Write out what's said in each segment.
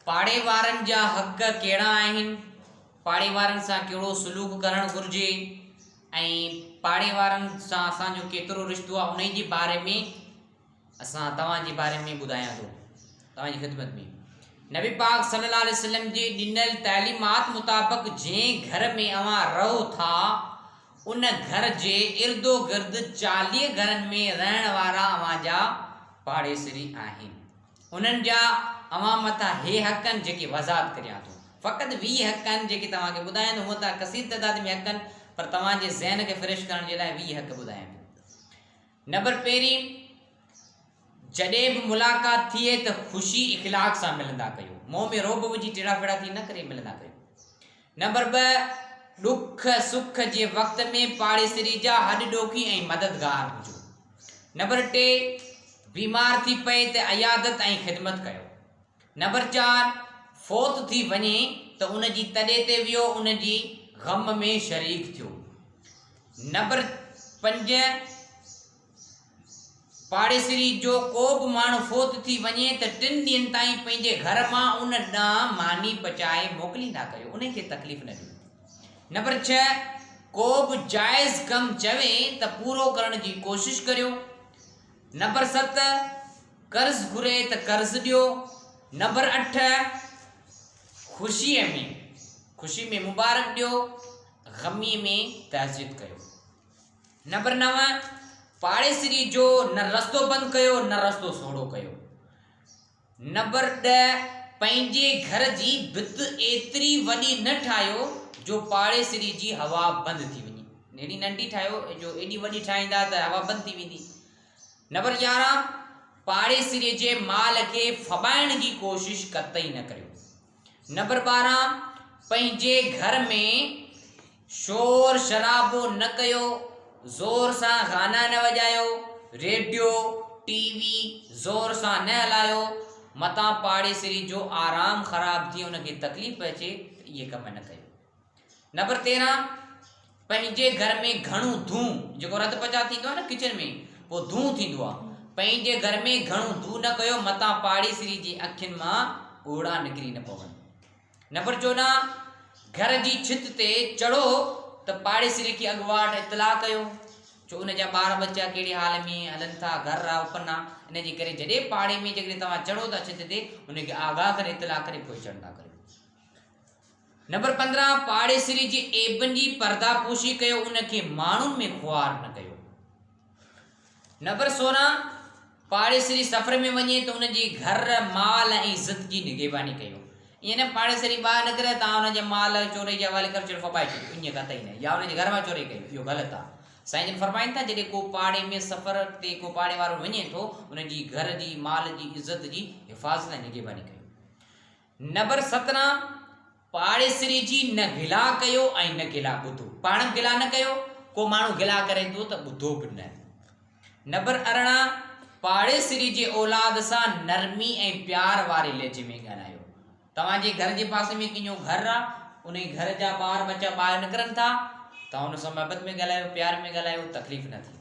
پاڙي وارن جا حق ڪهڙا آهن، پاڙي وارن سان ڪهڙو سلوڪ ڪرڻ گهرجي ۽ پاڙي وارن سان اسان جو ڪيترو رشتو آهي انهي جي باري ۾ اسان توهان جي باري ۾ ٻڌايان ٿو توهان جي خدمت ۾ نبي پاڪ صلي الله عليه وسلم جي ڏنل تعليمات مطابق جنهن گهر ۾ اوهان رهو ٿا ان گهر جي اردو گرد 40 گهرن ۾ رهڻ وارا اوهان جا پاڙيسري آهن. انهن جا اوهان مٿان هي حق آهن جيڪي وضاحت ڪريان ٿو. فقط 20 حق آهن جيڪي توهان کي ٻڌايان ٿو. هونء ته ڪثير تعداد ۾ حق آهن پر توهان جي ذهن کي فريش ڪرڻ جي لاء 20 حق ٻڌايان پيو. نمبر پهرين، جڏهن به ملاقات ٿئي ته خوشي اخلاق سان ملندا ڪيو. منهن ۾ رعب وجهي ٽيڙا ڦيڙا ٿي نه ڪري ملندا ڪيو. نمبر 2، ڏک سک جي وقت ۾ پاڙيسري جا هڏ ڏوکي ۽ مددگار هجو. نمبر 3، بيمار ٿي پئي ته عيادت ۽ خدمت ڪيو. نمبر 4، فوت ٿي وڃي ته ان جي تڏي تي ويهو ان جي غم ۾ شريڪ ٿيو. نمبر 5، پاڙيسري جو ڪو به ماڻهو فوت ٿي وڃي ته ٽن ڏينهن تائين پنهنجي گهر مان ان ڏانهن ماني پچائي موڪليندا ڪريو، انهي کي تڪليف نه ڏيو. نمبر 6، ڪو به جائز ڪم چوي ته پورو ڪرڻ جي ڪوشش ڪريو. نمبر 7، قرض گهري ته قرض ڏيو. نمبر 8، خوشيء ۾ خوشي ۾ مبارڪ ڏيو، غميء ۾ تعزيت ڪيو. نمبر 9، پاڙيسري جو نه رستو بند ڪيو نه رستو سوڙهو ڪيو. نمبر 10، پنهنجي گهر جي ڀت ايتري وڏي نه ٺاهيو جو پاڙيسري جي هوا بند ٿي وڃي. ايڏي ننڍي ٺاهيو جو ايڏي وڏي ٺاهيندا ته هوا بند ٿي ويندي. نمبر 11، پاڙيسري جي مال کي ڦٻائڻ جي ڪوشش قطعي نه ڪريو. نمبر 12، پنهنجي گهر ۾ شور شرابو نه ڪيو، زور سان گانا نه وڄايو، ريڊيو، ٽي وي زور سان نه هلايو، متان پاڙيسري جو آرام خراب ٿئي ان کي تڪليف پهچي ته اهي ڪم نه ڪيو. نمبر 13، پنهنجي گهر ۾ گهڻو ڌون، جيڪو رڌ پچاء ٿيندو آهي نه ڪچن ۾ پوء ڌون ٿيندو آهي، پنهنجي گهر ۾ گهڻو ڌون نه ڪيو متان پاڙيسري جي اکين مان ڳوڙها نڪري نه پون. نمبر 14، گهر جي ڇت تي چڙهو ته پاڙيسري کي اڳواٽ اطلاع ڪيو، ڇو ان جا ٻار ٻچا ڪهڙي حال ۾ هلن ٿا، گهر آ اوپن آ، ان جي ڪري جڏهن پاڙي ۾ جيڪڏهن توهان چڙهو ٿا ڇت تي ان کي آگاهه ڪري اطلاع ڪري پوء چڙهندا ڪريو. نمبر 15، پاڙيسري جي عيبن جي پرده پوشي ڪيو، ان کي ماڻهن ۾ خوار نه ڪيو. نمبر 16، پاڙيسري سفر ۾ وڃي ته ان جي گهر، مال ۽ عزت جي نگهباني ڪيو. ائين نه پاڙيسري ٻاهر نڪري توهان ان جي مال چوري جي حوالي ڪري ڇڏيو ڦٻائي ڇڏيو، ائين قطعي نه، يا ان جي گهر مان چوري ڪيو، اهو غلط آهي. سائين جن فرمائن ٿا جڏهن ڪو پاڙي ۾ سفر تي ڪو پاڙي وارو وڃي ٿو ان جي گهر جي مال جي عزت جي حفاظت ۽ نگهباني ڪيو. نمبر 17، پاڙيسري جي نه گلا ڪيو ۽ نه گلا ٻڌو. پاڻ به گلا نه ڪيو، ڪو ماڻهو گلا ڪري ٿو ته ٻڌو به نه. نمبر 18، پاڙيسري جي اولاد سان نرمي ۽ پيار واري لهجي ۾ ڳالهايو. توهان جي گهر جي پاسي ۾ ڪنهن جو گهر آ، انهي گهر جا ٻار ٻچا ٻاهر نڪرن ٿا، توهان ان سان محبت ۾ ڳالهايو، پيار ۾ ڳالهايو، تڪليف نه ٿئي.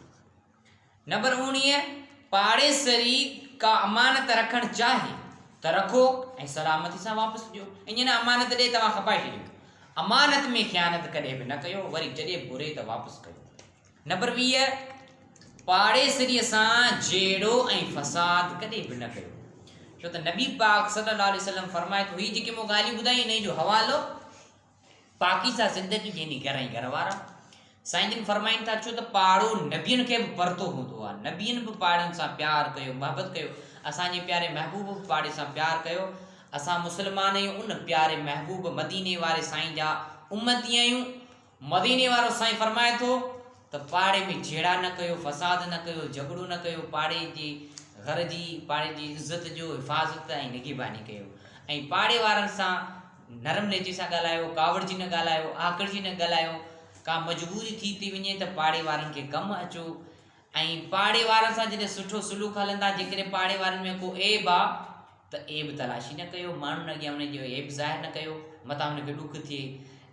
نمبر 19، پاڙيسري ڪا امانت رکڻ چاهي ته رکو ۽ سلامتي سان واپس ڏيو. ائين نه امانت ڏئي توهان کپائي ڇڏيو. امانت ۾ خيانت ڪڏهن به نه ڪيو، وري جڏهن به گهري ته واپس ڪيو. نمبر 20، پاڙيسريء سان جهيڙو ۽ فساد ڪڏهن به نه ڪيو. ڇو ته نبي پاڪ صلي الله عليه وسلم فرمائي ٿو، هي جيڪي مون ڳالهيون ٻڌايون انهي جو حوالو پاڪيزه زندگي جنهن جي گهر ۽ گهر وارا سائين جن فرمائن ٿا ڇو ته پاڙو نبين کي به پرتو هوندو آهي نبين به پاڙن سان پيار ڪيو محبت ڪيو اسان جي پياري محبوب به پاڙي سان پيار ڪيو اسان مسلمان آهيون ان پياري محبوب مديني واري سائين جا امتي آهيون مديني وارو سائين فرمائي ٿو ته پاڙي ۾ جهيڙا نه ڪيو، فساد نه ڪيو، جهڳڙو نه ڪيو، پاڙي جي گهر جي، پاڙي جي عزت جو حفاظت ۽ نگهباني ڪيو ۽ پاڙي وارن سان نرم لهجي سان ڳالهايو، ڪاوڙجي نه ڳالهايو، آڪڙجي نه ڳالهايو، ڪا مجبوري ٿي ٿي وڃي ته پاڙي وارن کي ڪم اچو ۽ پاڙي وارن سان جڏهن سٺو سلوڪ هلندا، جيڪڏهن پاڙي وارن ۾ ڪو عيب آ ته عيب تلاشي نه ڪيو، ماڻهن اڳيان انهن جو عيب ظاهر نه ڪيو، متان ان کي ڏک ٿئي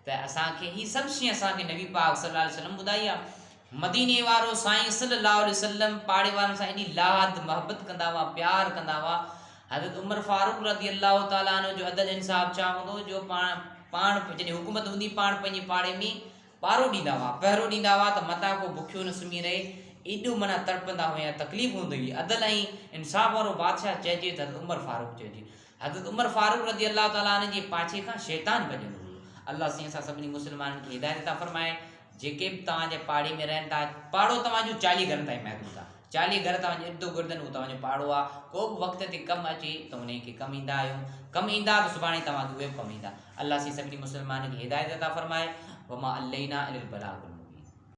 ته اسان کي هي سڀ شيء اسان کي نبي پاڪ صلي الله عليه وسلم ٻڌائي آ. مديني وارو سائين صلي الله عليه وسلم پاڙي وارن سان ايڏي لاحد محبت ڪندا هئا، پيار ڪندا هئا. حضرت عمر فاروق رضي الله تعالٰي عنه جو عدل انصاف ڇا هوندو هو جو پاڻ پاڻ جڏهن حڪومت هوندي پاڻ پنهنجي پاڙي ۾ پارو ڏيندا هئا پهرو ڏيندا هئا ته متان ڪو بکيو نه سمهي رهي ايڏو معنيٰ تڙپندا هيا تڪليف هوندي هئي عدل ۽ انصاف وارو بادشاهه چئجي ته حضرت عمر فاروق چئجي حضرت عمر فاروق رضي الله تعالٰي عنه جي پاڇي کان شيطان ڀڄندو هيو الله سائين اسان سڀني مسلمانن کي هدايت عطا فرمائي جيڪي به توهان جي پاڙي ۾ رهن ٿا، پاڙو توهان جو چاليهه گهرن تائين محدود آهي. چاليهه گهر توهان جي ارد و گرد آهن، اهو توهان جو پاڙو آهي. ڪو به وقت تي ڪم اچي ته انهي کي ڪم ايندا آهيو. ڪم ايندا ته سڀاڻي توهان کي اهي به ڪم ايندا. الله سائين سڀني مسلمانن کي هدايت عطا فرمائي. وما علينا الا البلاغ المبين.